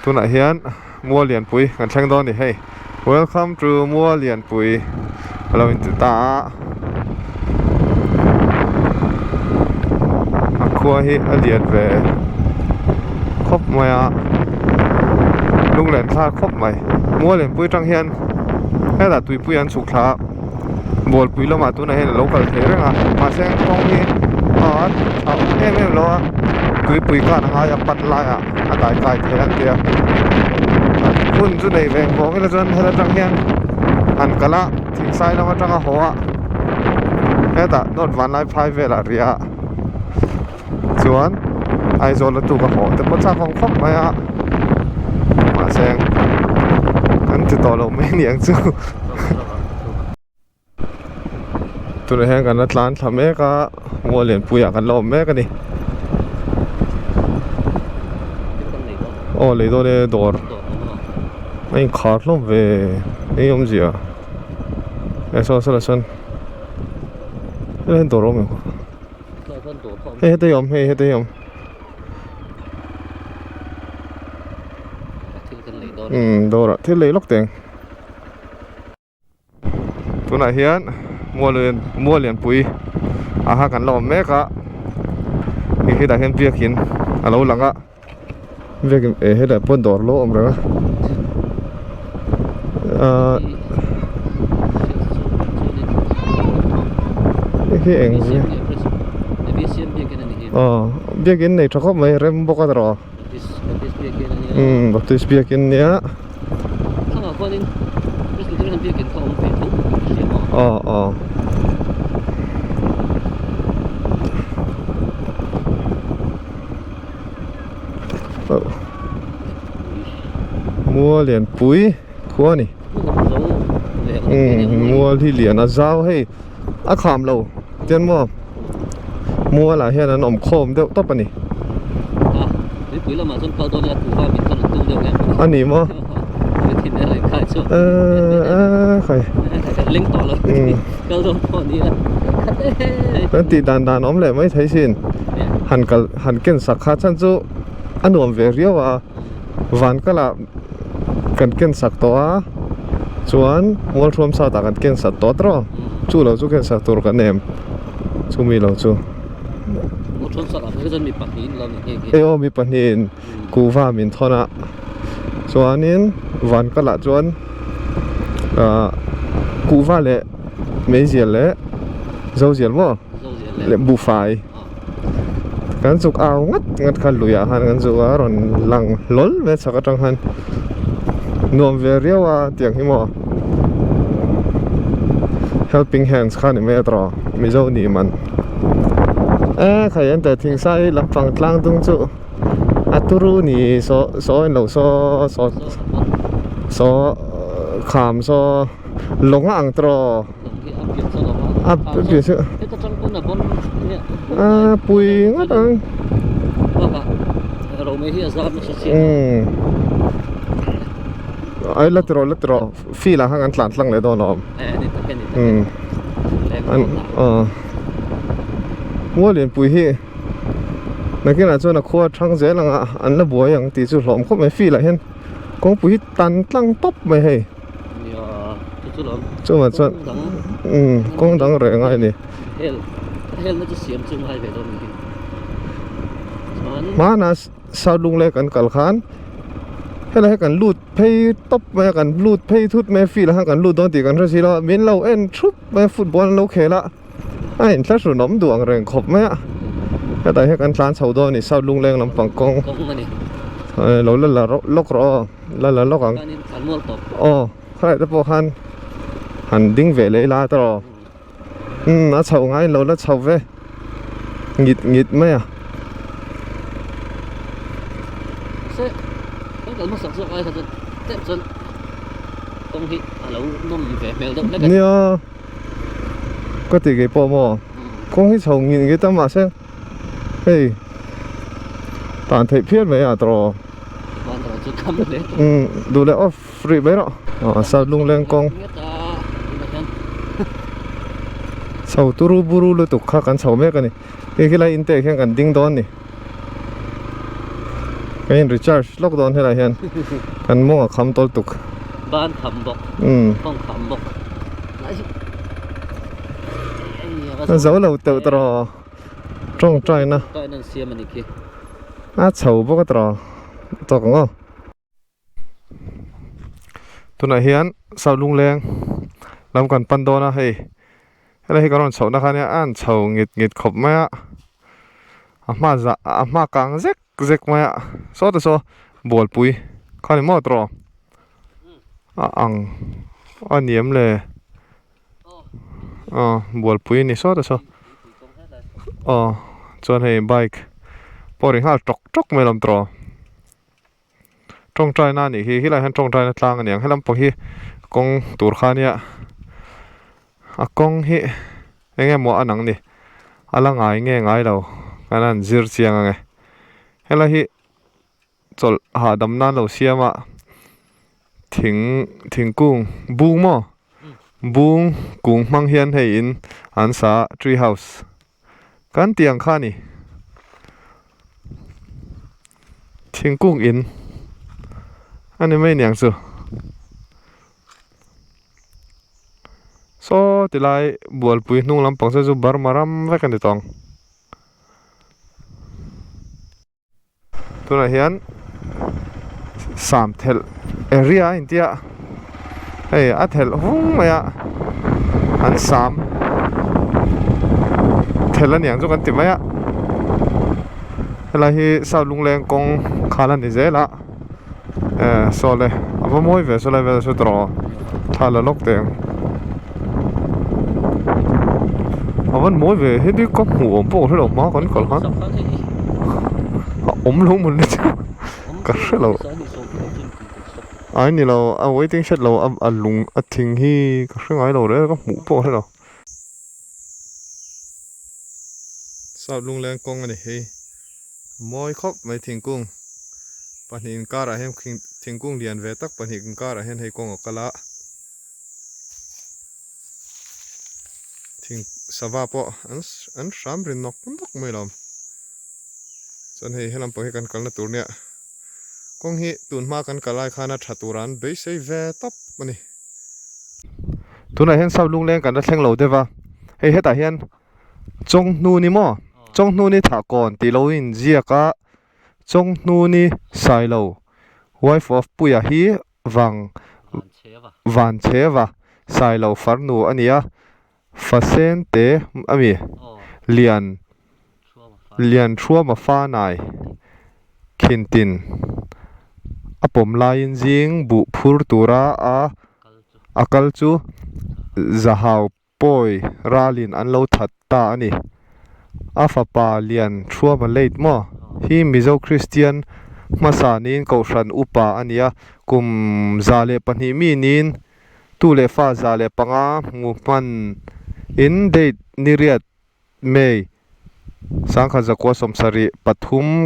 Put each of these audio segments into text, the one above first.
Tunah hian Mual Lianpui kan thleng dawn a ni hei. Welcome to Mual Lianpui a lo inti ta a. A khua hi a lian ve khawp mai a, lunglen thlak khawp mai. Mual Lianpui atang hian hetah tuipui an chhuk thla a, Bualpui lamah tunah hian a lo kal thei reng a, mahse kawng hi a tha em em lo a, tuipui khan a ngai a pan laiah. a dai kai thei ang tia hun chu nei ve vawng ila chuan heta tang hian han kal a thingsai lam atanga haw a hetah dawt vanlai phai velah riah a chuan Aizawl a tuk a haw te pawh chak awm khawp mai a mahse kan ti tawh loh mai a ni ang chu. Tunah hian kan la tlan thla mek a mual lianpui ah kan la awm mek a ni aw lei dawn e dawr a inkhar hlawm ve eng awmzia e saw saw lah sawn helai hian dawr a awm em hei heta hi a awm hei heta hi a awm umm dawrah thil lei lawk teh ang. Tunah hian mual lianpui ah kha kan la awm mek a hei hetah hian biakin a lo lang a biakin eh hetah pawh dawr lo awm reng a ahh hei hi eng nge aw biakin nei tha khawp mai rem bawk a tawh umm baptist biakin nia. Aw aw Mual lianpui khua a ni umm mual hi lian a zau hei a kham lo tian maw mual ah hian an awm khawm deuh tawp a ni a ni maw eee khai kan tih dan dan awm leh mai thei sin han kal han ken sak kha chan chu a nuam ve riau a van kal ah kan ken sak tawh a chuan mualthuam sat ah kan ken sak tawh tawh chu lo chu ken sak tur kan em chumi lo chu e aw mi pahnih in kuhva min thawn a chuanin van kal ah chuan ah kuhva leh meizial leh zozial maw leh buhfai. Kan chuk au ngat ngat kha lui ah khan kan zuk a rawn lang hlawl mai a chhak atang khan nuam ve riau a tiang hi maw helping hands kha ni mai a tawh mizo nih man e khai an teh thingsai lampang tlang dung chu a turu ni saw saw in lo saw saw saw kham saw lawng a ang tawh. A pian chu a pui ngawt ang umm ai la ti rawh la ti rawh field ah khan kan tlan tlang leh dawn a awm umm an aw mual lianpui hi nakinah chuan a khua thang zel ang a an la buai ang tih chu hlawm khawp mai field ah hian kawngpui hi tan tlang tawp mai hei. Chungah chuan umm kawng dang reh ngai a ni. Hmanah Saulung leh kan kal khan helai hi kan lut phei tawp mai a kan lut phei thut mai a field ah khan kan lut dawn tih kan hre si lo a min lo en thup mai a football an lo khel a a inthlahrun awm duh ang reng khawp mai a hetah hian kan tlan chho dawn a ni Saulung leng lampang kawng lo la la lawk rawh aw. La la lawk ang aw khalai te pawh khan han ding ve leh ila tawh umm a chho ngai lo la chho ve ngit ngit mai a. Nia ka ti kei pawh maw kawng hi chho ngit ngit a mahse hei tan theih phian mai a tawh. Umm duh leh off rih mai rawh aw south lungleng kawng chho turu buru lutuk kha kan chho mek a ni hei khilai in te ah khian kan ding dawn a ni. Kan in recharge lawk dawn helai hian kan mawng a kham tawl tuk. Ban kham bawk. Kawng kham bawk. A zo lo teuh tawh tawngtaina. Tawngtaina an siam a ni khi. A chho bawk a tawh tawk ang aw. Tunah hian South Lungleng lam kan pan dawn a hei helai hi kan rawn chhohna kha nia a han chho ngit ngit khawp mai a a hma zah a hma kang zek zek mai a saw te saw bualpui kha ni maw tawh a ang a ni em le aw bualpui a ni saw te saw aw chuan hei bike pawh ri nghal tawk tawk mai lawm tawh. Tawngtaina a nih hi helaiah hian tawngtaina tlang a ni ang helam pawh hi kawng tur kha ania a kawng hi eng emaw a nang ni a la ngai nge ngai lo kan han zir chiang ang e helai hi chawlh hahdam nan lo siam a thing thingkung bung maw bung kung hmang hian hei in an sa a tree house. Kan tih ang kha a ni. Thingkung in a ni mai niang chu. Saw ti lai bualpui hnung lampang saw chu Burma ram vek a ni tawh ang. Tunah hian sam thelh area a intia hei a thelh vung mai a an sam thelh aniang chu kan ti mai a helai hi south lungleng kawng khal a ni zel a eh saw le a va mawi ve saw lai vel saw tawh thla la lawk teh ang a van mawi ve heti ka hmuh awm pawh ka hrelo hma kan kal khan a awm lo mawn le chu ka hrelo ai ni lo a waiting shed lo a lung a thing hi ka hre ngai lo reng a ka hmuh pawh ka hrelo. South Lungleng kawng a ni hei. Mawi khawp mai thingkung pahnih inkarah hian thingkung lian ve tak pahnih inkarah hian hei kawng a kal a thing sava pawh an an hram ri nawk nawk mai lo chuan hei helam pawh hi kan kalna tur nia kawng hi tun hma kan kal lai khan a tha tur an beisei ve tawp a ni. Tunah hian South Lungleng kan la thleng lo deuh a hei hetah hian. Chawnghnuni maw? Chawnghnuni thahkawn tih lo in ziak a, Chawnghnuni Sailo, wife of Puia hi vang Vanchheva Sailo farnu a ni a, Fasen te a mi Lian Lianthruama fanai Khintin a pawm laiin zing buh phur tura a a kal chu Zahau Pawi ralin an lo that ta a ni. A fapa Lian Thuama late maw? Hi Mizo Kristian hmasa niin Kohhran upa a ni a, kum 102 mi niin tu leh fa 105 hmu hman in date ni riat May 1973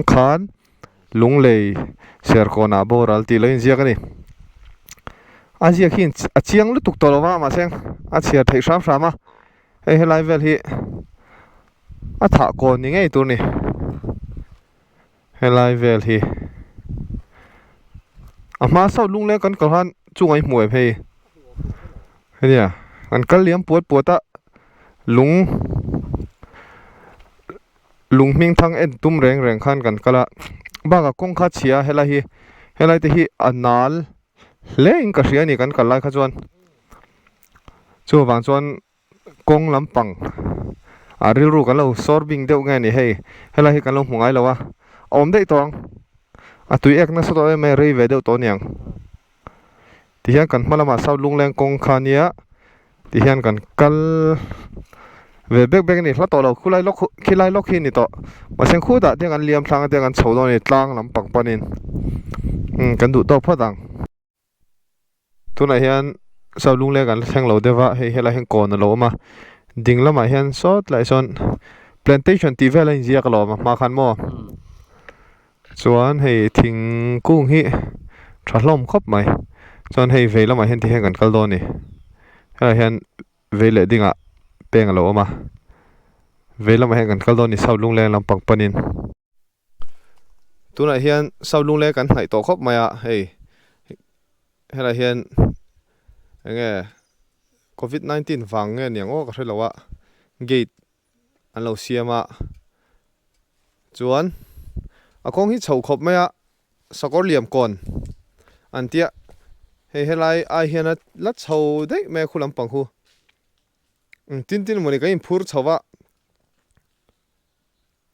khan Lunglei Serkawnah boral tih lo inziak a ni. A ziak hi a chiang lutuk tawh lo va mahse a chhiar theih hram hram a, hei helai vel hi a thah kawn ni ngei tur a ni helai vel hi a hma sauh lungleng kan kal khan chungah i hmu em hei henia an kal liam puat puat a lung. Lung hming thang en tum reng reng khan kan kal a bakah kawng kha chhia helai hi helai te hi a nal hle in ka hria a ni kan kal lai kha chuan chuvang chuan kawng lampang ah rilru kan lo sawr bing deuh nge ni hei helai hi kan lo hmu ngai lo a a awm daih tawh ang a tui ek nasa tawh em em rei ve deuh tawh a niang tihian kan hma lamah south lungleng kawng kha nia. Ti hian kan kal ve bek bek a ni hla tawh lo khulai lawk khilai lawk hi a ni tawh mahse khutah te kan liam thlang te kan chho dawn a ni tlang lam pang panin umm kan duh tawk phawt ang. Tunah hian South Lungleng kan la thleng lo deuh a hei helai hian kawn a lo awm a ding lamah hian sawt lai sawn plantation tih vel a inziak alawm a hma khan maw chuan hei thingkung hi tha hlawm khawp mai chuan hei vei lamah hian tihian kan kal dawn a ni helaiah hian vei leh dingah peng a lo awm a vei lamah hian kan kal dawn a ni south lungleng lampang panin. Tunah hian South Lungleng kan hnaih tawh khawp mai a, hei helaiah hian eng nge Covid 19 vang nge niang aw ka hre lo a, gate an lo siam a, chuan a kawng hi chho khawp mai a, sakawr liam kawn an tia, hei helai ai hian a la chho daih mai a khu lampang khu, tin tin mawni kan inphur chho a.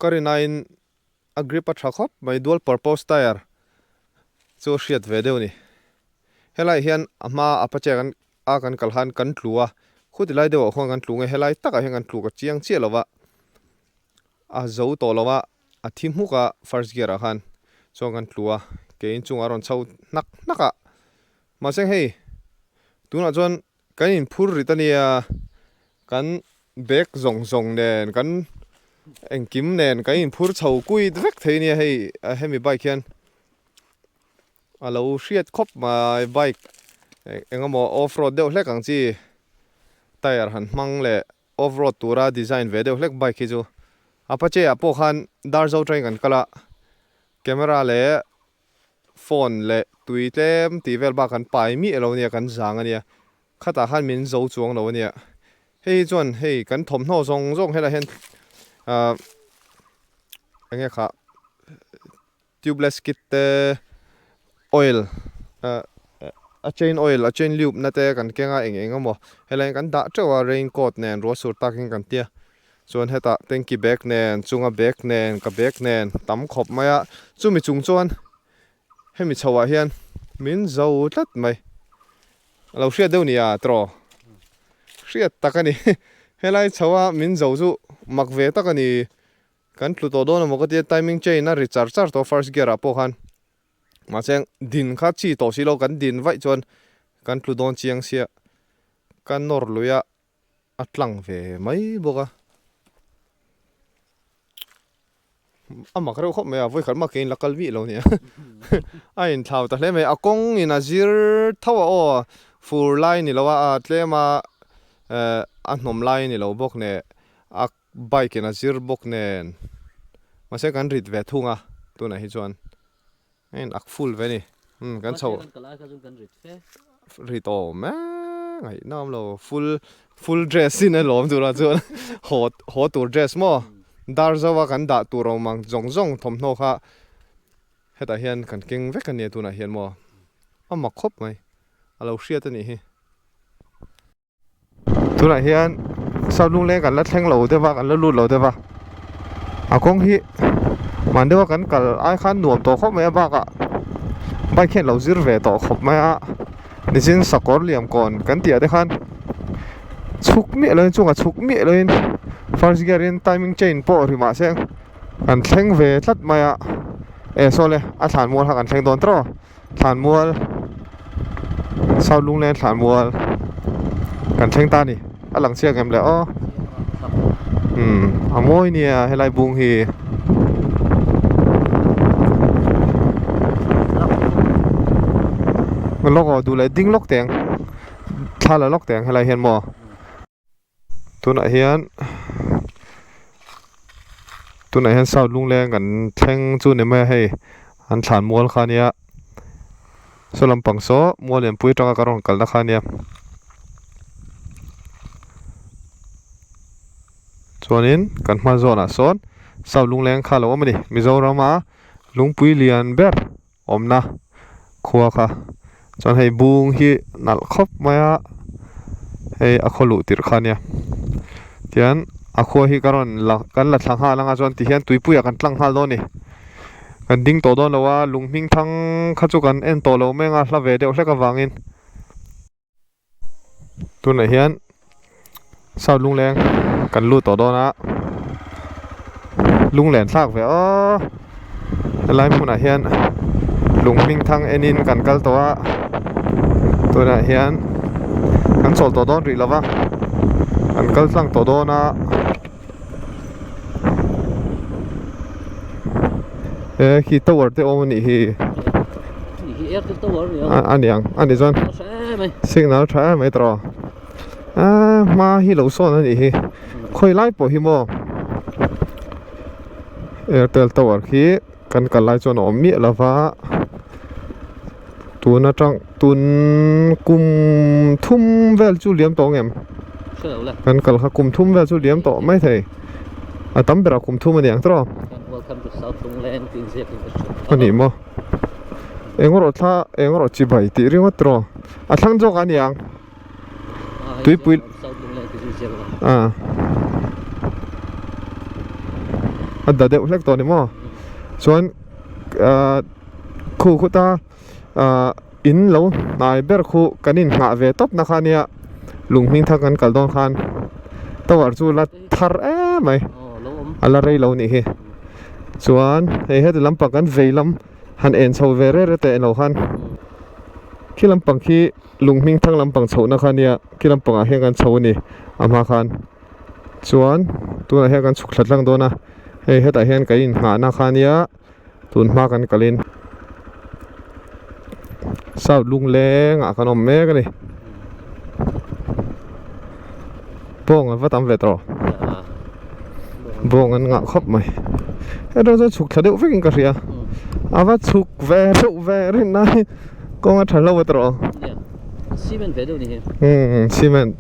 Ka rinaiin a grip a tha khawp mai, dual purpose tyre chu a hriat ve deuh a ni. Helaiah hian a hma a pache kan a kan kal khan kan tlu a, khuti lai deuhah khuan kan tlu nge helai takah hian kan tlu ka chiang chiah lo va, a zo tawh lo va, a thi hmuk a first gear ah khan chuan kan tlu a, ke inchungah a rawn chho hnak hnak a, mahse hei tunah chuan kan inphur rit a nia. Kan bag zawng zawng nen kan engkim nen kan inphur chho kuit vek thei nia hei hemi bike hian a lo hriat khawp mai bike eng emaw off road deuh hlek ang chi tyre han hmang leh off road tura design ve deuh hlek bike hi chu Apache ah pawh khan Darzo train kan kal a camera leh phone leh tui tlem tih vel bak kan pai miah lo nia kan zang a nia. Khatah khan min zo chuang lo a nia. Hei hi chuan hei kan thawmhnaw zawng zawng helaiah hian ahh eng nge khah tubeless kit te oil ahh a chain oil a chain lube na te kan keng a eng eng emaw helaiah hian kan dah teuh a rain coat nen ruah sur takin kan tia chuan hetah tanky bag nen chunga bag nen ka bag nen tam khawp mai a chumi chung chuan hemi chho ah hian min zo tlat mai. A lo hriat deuh nia tawh hriat tak a ni helai chho a min zo chu mak ve tak a ni kan tlu tawh dawn emaw ka tia timing chain a ri char char tawh first gear ah pawh khan mahse din kha chi tawh si lo kan din vaih chuan kan tlu dawn chiang sia ka nawr lui a. a tlang ve mai bawk a a mak reuh khawp mai a vawikhat mah keiin la kal bik lo nia a inthlau ta hle mai a kawng in a zir tho a aw fur lai ni lo a a tlem a eh a hnawm lai ni lo bawk nen a bike in a zir bawk nen mahse kan rit ve thung a tunah hi chuan a in ak full ve a ni umm kan chho rit awm e ngaihna awm lo full full dress in a lawm turah chuan haw haw tur dress maw dar zauha kan dah tur awm ang zawng zawng thawmhnaw kha hetah hian kan keng vek a nia tunah hian maw a mak khawp mai a lo hriat a nih hi. Tunah hian South Lungleng kan la thleng lo deuh a kan la lut lo deuh a a kawng hi hman deuha kan kal ai khan nuam tawh khawp mai a bakah bike hian lo zir ve tawh khawp mai a nichin sakawr liam kawn kan tih ah te khan chhuk miah loin chungah chhuk miah loin first gear in timing chain pawh ri mahse kan thleng ve tlat mai a eh saw le a thlan mual kha kan thleng dawn tawh. Thlanmual South Lunglen Thlanmual kan thleng ta a ni a lang chiang em le aw umm a mawi nia helai bung hi lawk aw duh leh ding lawk teh ang thla la lawk teh ang helai hian maw. Tunah hian tunah hian South Lungleng kan thleng chu ni mai a hei an thlan mual kha ania saw lampang saw mual lianpui atanga ka rawn kalna kha ania chuanin kan hma zawnah sawn South Lungleng kha a lo awm a ni Mizorama lungpui lian ber. awmna khua kha chuan hei bung hi nalh khawp mai a hei a khaw luh tirh kha ania tian a khua hi ka rawn la kan la thla nghal anga chuan tihian tuipuiah kan tlang nghal dawn a ni kan ding tawh dawn lo a lung hming thang kha chu kan en tawh lo mai anga hla ve deuh hlek avangin. Tunah hian South Lungleng kan lut tawh dawn a lunglen thlak ve aw helai hmunah hian lung hming thang enin kan kal tawh a tunah hian kan chawl tawh dawn rih lo va kan kal tlang tawh dawn a he khi tower te awm a nih hi a niang a ni chuan signal tha em mai tawh a hma hi lo sawn a nih hi khawi lai pawh hi maw airtel tower khi. Kan kal lai chuan a awm miah lo va, tun atang tun kum thum vel chu liam tawh ang em? Kan kal kha kum thum vel chu liam tawh mai thei, a tam berah kum thum a ni ang tawh. A ni maw? Eng erawh thla eng erawh chibai tih ringawt tawh a thlang zawk a ni ang. Tuipui ah a da deuh hlek tawh a ni maw chuan ah khu khuta ah in lo hnai ber khu kan inhnah ve tawp na kha nia lung hming thar kan kal dawn khan tower chu la thar em mai a la rei lo nih hi chuan hei heti lampang kan vei lam han en chho ve rere teh lo khan khi lampang khi. Lung hming thang lampang chhohna kha nia khi lampangah hian kan chho a ni a hma khan chuan tunah hian kan chhuk thla tlang dawn a hei hetah hian kan inhnahna kha nia tun hma kan kalin south lungleng ah kan awm mek a ni bawng an va tam ve tawh bawng an ngah khawp mai hetah chuan chhuk thla deuh vekin ka hria a va chhuk ve deuh ve rinna hi. Kawng a tha hlauh a tawh. Nia. Cement ve deuh ni hi. Umm cement.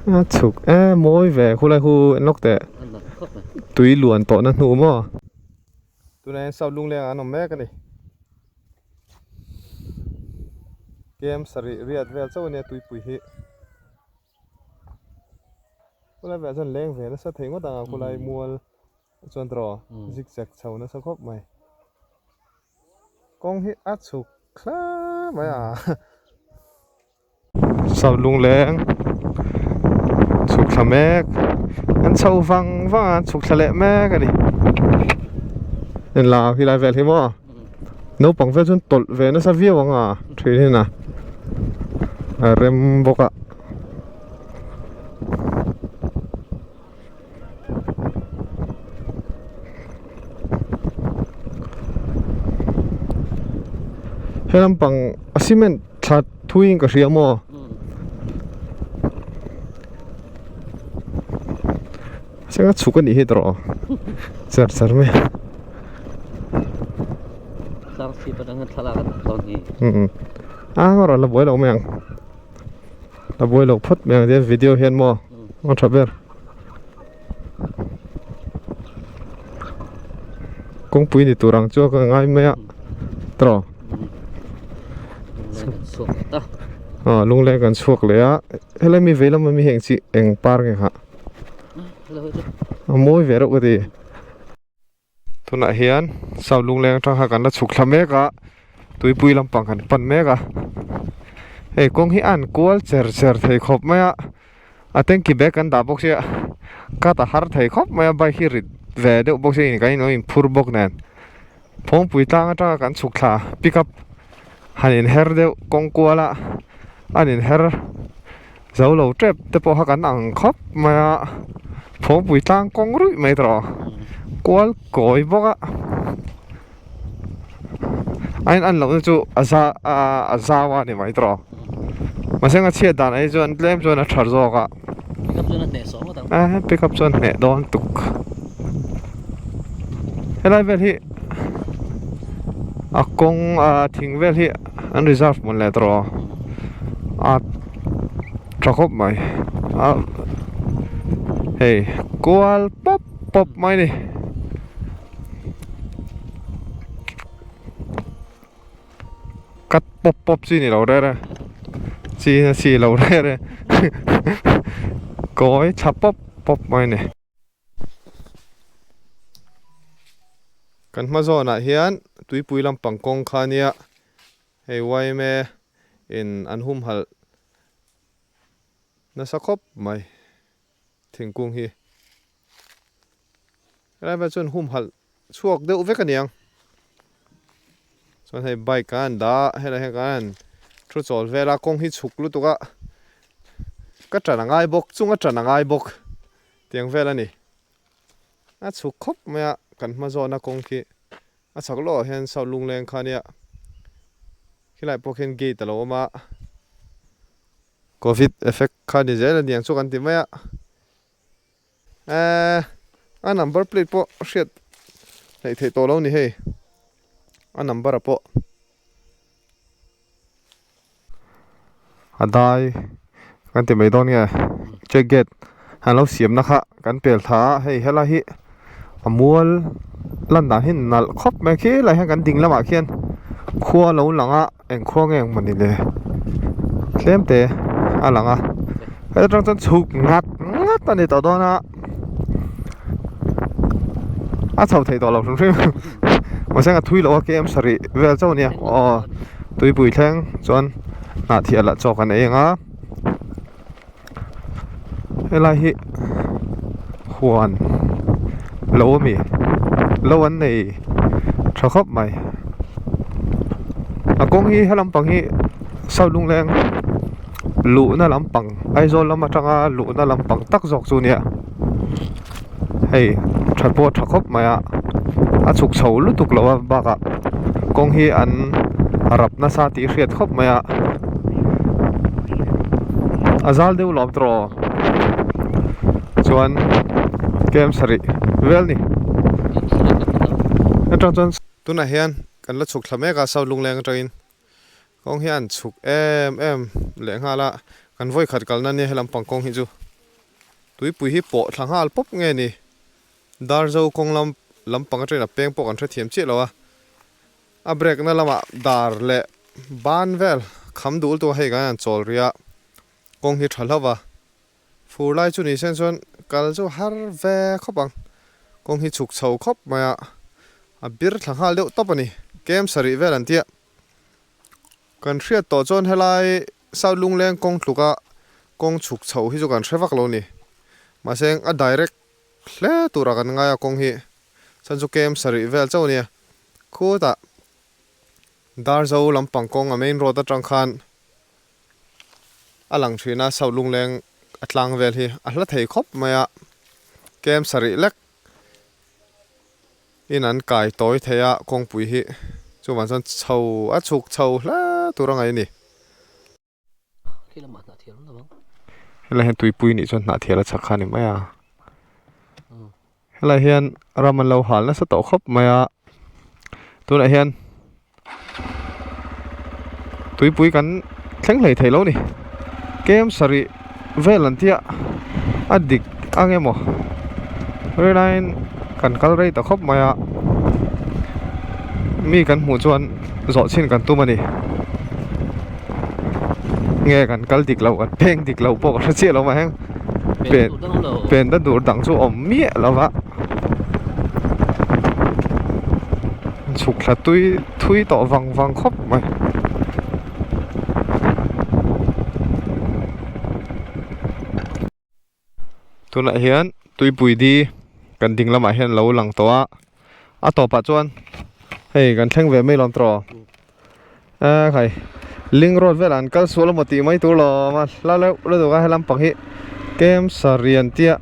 A chhuk e mawi ve khulai hu en lawk teh. Tui luan tawh na hnu maw. Tunah hian South Lungleng ah an awm mek a ni. Kem sarih riat vel chauh a nia tuipui hi. Khulai velah chuan leng ve nasa thei ngawt ang a khulai mual chuan tawh zigzag chho nasa khawp mai. Kawng hi a chhuk thleng mai a. South Lungleng chhuk thla mek an chho vang vang a an chhuk thla leh mek a ni. Enla khi lai vel hi maw naupang vel chuan tawlh ve nasa viau ang a thin hian a a rem bawk a. He lampang a cement thla thui in ka hria maw senga chhuk a nih hi tawh char char mai a ngaw la buai lo mai ang la buai lo phawt mai ang tia video hian maw a tha ber kawngpui ni tur ang chu ka ngai mai a tawh aw lungleng kan chhuak leh a helai mi vei lama mi heng chi eng par nge kha a mawi ve reuh ka ti. Tunah hian South Lungleng atang kha kan la chhuk thla mek a, tuipui lampang kan pan mek a. Hei kawng hi a an kual cher cher thei khawp mai a, a tanky bag kan dah bawk sia, cut a har thei khawp mai a, bike hi rit ve deuh bawk sia kan inlo inphur bawk nen. Phawngpui tlang atanga kan chhuk thla pick up han inher deuh kawng kual a, an inher zo lo tep te pawh kha kan ang khawp mai a phawngpui tlang kawng ruih mai tawh kual kawi bawk a a in an lohna chu a za a zau a ni mai tawh mahse a chhiat dan ai chuan tlem chuan a tha zawk a pick up chuan hneh dawn tuk helai vel hi a kawng a thing vel hi. An reserve hmun leh tawh a tha khawp mai a hei kual pawp pawp mai a ni cut pawp pawp chi ni lo rere chi na chi lo rere kawi tha pawp pawp mai a ni. Kan hma zawnah hian tuipui lampang kawng kha nia hei yma in an humhalh nasa khawp mai thingkung hi. Helai vel chuan humhalh chhuak deuh vek a niang. Chuan hei bike a an dah a helai hian kan thu chawl vel a kawng hi chhuk lutuk a ka tan a ngai bawk chung a tan a ngai bawk tiang vel a ni. A chhuk khawp mai a, kan hma zawhna kawng khi a chhak lawkah hian South Lungleng kha ania khilai pawh khian gate a lo awm a, Covid effect kha ni zel a niang chu kan ti mai a, ehh a number plate pawh hriat. hleih theih tawh lo ni hei a number a pawh a dai kan ti mai dawn nge check gate an lo siam na kha kan pel thla a hei helai hi a mual lan dan hi nalh khawp mai khi lai hian kan ding lamah khian khua lo lang a eng khua nge ang mawni le tlem te a lang a heta tang chuan chhuk ngat ngat a ni tawh dawn a a chho thei tawh lo hrim hrim mahse a thui loh a km sarih vel chauh a nia aw tuipui thleng chuan hnah thiah lah chaw kan ei ang a helai hi huan lo a mi lo an nei tha khawp mai a kawng hi he lampang hi south lungleng luhna lampang Aizawl lam atanga luhna lampang tak zawk chu nia hei tha pawh a tha khawp mai a a chhuk chho lutuk lo a bakah kawng hi an rap nasa tih a hriat khawp mai a a zal deuh lawm tawh chuan kem sarih vel ni atang chuan tunah hian kan la chhuk thla mek a south lungleng atangin Kawng hi an chhuk em em leh nghal a, kan vawi khat kalna nia helam pang kawng hi chu tuipui hi pawh thla nghal pawp nge ni, Darzo kawng lam lampang atangin a peng pawh kan hrethiam chiah lo a, a break na lamah dar leh ban vel kham dul tu hei kan han chawl rih a, kawng hi tha hlauh va, fur lai chu ni sen chuan kal chu har ve khawp ang, kawng hi chhuk chho khawp mai a, a bir thla nghal deuh tawp a ni, kem sarih vel an tia. Kan hriat tawh chuan helai South Lungleng kawng tluka kawng chhuk chho hi chu kan hre vak lo ni. Mahse a direct hle tura kan ngai a kawng hi chuan chu kem sarih vel chauh a nia. Khutah Darzo lampang kawng a main road atang khan a lang thin a South Lungleng a tlang vel hi a hla thei khawp mai a kem sarih lek. In an kai tawi thei a kawngpui hi chuvang chuan chho a chhuk chho hle tur a ngaih a ni. Helai hian tuipui nih chuan hnahthial a chak kha a ni mai a, helai hian ram an lo hal nasa tawh khawp mai a, tunah hian tuipui kan thleng hlei thei lo a ni kem sarih vel an tia a dik ang emaw rilaiin kan kal rei ta khawp mai a mi kan hmuh chuan zawh chhin kan tum a ni nge kan kal dik loh kan peng dik loh pawh ka hre chiah lo mai pen pen na tur dang chu awm miah lo va. Chhuk thla tui thui tawh vang vang khawp mai. Tunah hian tuipui di kan ding lamah hian lo lang tawh a, a tawpah chuan hei kan thleng ve mai lawm tawh a khai link road velah an kal sual emaw tih mai tur lawm a hla deuh lutuk a helam pang hi kem sarian tia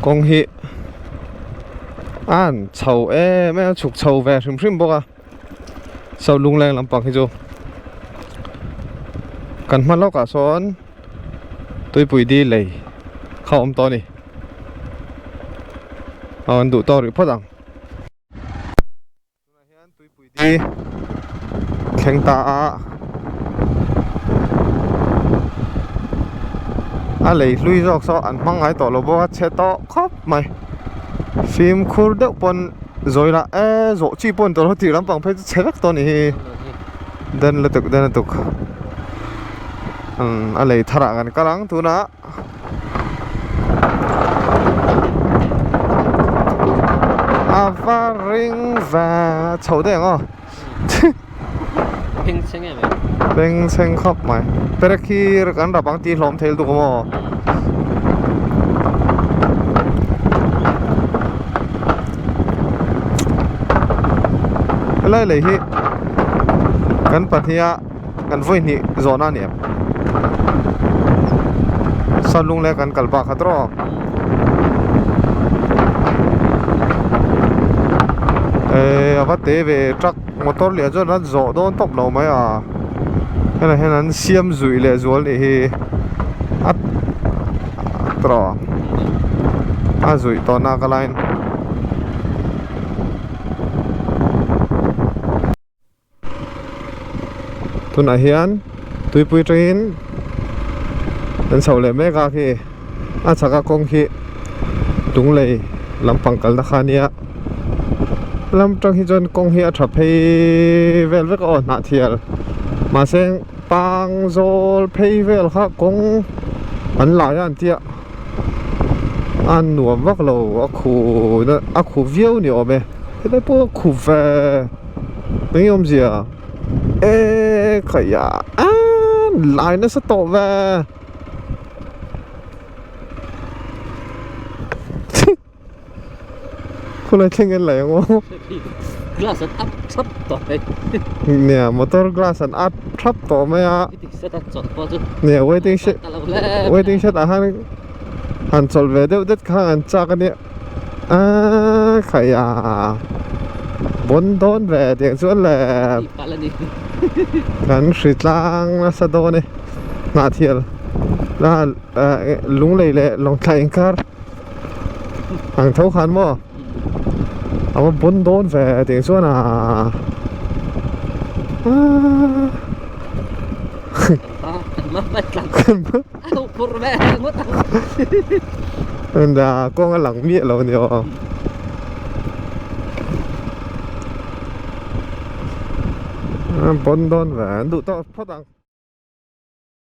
kawng hi a han chho em em a chhuk chho ve hrim hrim bawk a so lungleng lampang hi chu kan hma lawkah sawn tuipui di lei kha a awm tawh a ni aw an duh tawk rih phawt ang. Tunah hian tuipui di thleng ta a a lei hlui zawk saw an hmang ngai tawh lo bawk a chhe tawh khawp mai fimkhur deuh pawn zawi lah e zawh chi pawh ni tawh lo tih lampang phei chu chhe vek tawh a nih hi den lutuk den lutuk umm a lei thar ah kan kal ang tunah. A va ring ve chho daih ang aw Beng chheng em em Beng chheng khawp mai Perek hi kan rap ang tih hlawm thei lutuk awm aw Helai lei hi kan pahniha kan vawi hnih zawhna a ni em Sanlung leh kan kal bak kha tawh eh a va te ve truck motor lian chuan an zawh dawn tawp lo mai a helai hian an siam zuih leh zual nih hi a tawh a zuih tawh nak a laiin. Tunah hian tuipui atangin an chho leh mek a khi a chhaka kawng khi Lunglei lampang kalna kha ania lam atang hi chuan kawng hi a tha phei vel vek a aw hnahthial mahse pangzawl phei vel kha kawng an lai a an tia a nuam vak lo a khu a khu viau ni awm e helai pawh a khu ve eng nge awmzia. E khaia a lai nasa tawh ve khulai thleng en lai ang aw glass an up thap tawh mai nia motor glass an up thap tawh mai a nia waiting shed waiting shed ah khan han chawlh ve deuh det kha an chak ania a khaia bawn dawn ve tiang chuan le kan hri tlang nasa dawn e hnahthial la lunglei leh lawngtlai inkar ang tho khan maw a va bawn dawn ve tiang chuan a kawng a lang miah lo a ni aw a bawn dawn ve an duh tawh phawt ang.